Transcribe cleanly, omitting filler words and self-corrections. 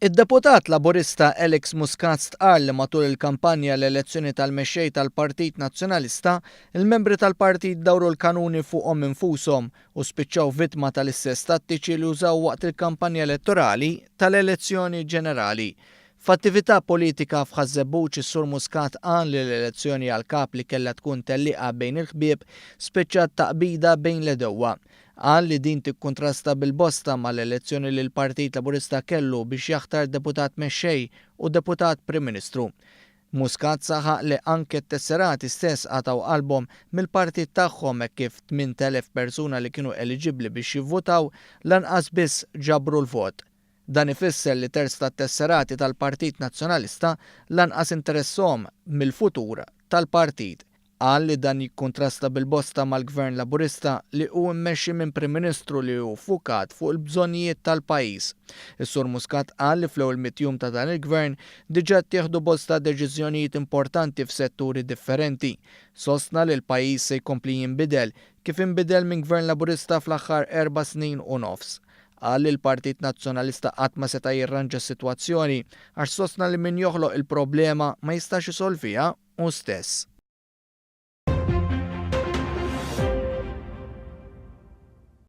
Id-Deputat Laburista Alex Muscat stqarr li matul il-kampanja l-elezzjoni tal-mexxej tal-Partit Nazzjonalista, il-membri tal-partit dawru l-kanuni fuqhom infushom u spiċċaw vittma tal-istess tattiċi li użaw waqt il-kampanja elettorali tal-elezzjoni ġenerali. F'attività politika f'Ħaż-Żebbuġ is-Sur Muscat qal li l-elezzjoni għall-Kap li kellha tkun tellieqa bejn il-ħbieb spiċċat taqbida bejn l-għedewwa. Qal li din tikkuntrasta bil-bosta mal-elezzjoni li l-Partit Laburista kellu biex jaħtar Deputat Mexxej u Deputat Prim Ministru. Muscat saħaq li anke t-tesserati stess qatgħu qalbhom mill-partit tagħhom hekk kif 8,000 persuna li kienu eliġibbli biex jivvutaw lanqas biss ġabru l-vot. Dan ifisser li terz tat-tesserati tal-Partit Nazzjonalista lanqas interessahom mill-futur tal-partit. Qal li dan jikkuntrasta bil-bosta mal-Gvern Laburista li hu mmexxi minn Prim Ministru li hu ffukat fuq il-bżonnijiet tal-pajjiż. Is-Sur Muscat qal li fl-ewwel mitt jum ta' dan il-Gvern diġà ttieħdu bosta deċiżjonijiet importanti f'setturi differenti. Sostna li l-pajjiż se jkompli jinbidel kif inbidel minn Gvern Laburista fl-aħħar erba' snin u nofs. Qal li l-Partit Nazzjonalista qatt ma seta' jirranġa s-sitwazzjoni għax sostna li min joħloq il-problema ma jistax isolviha hu stess.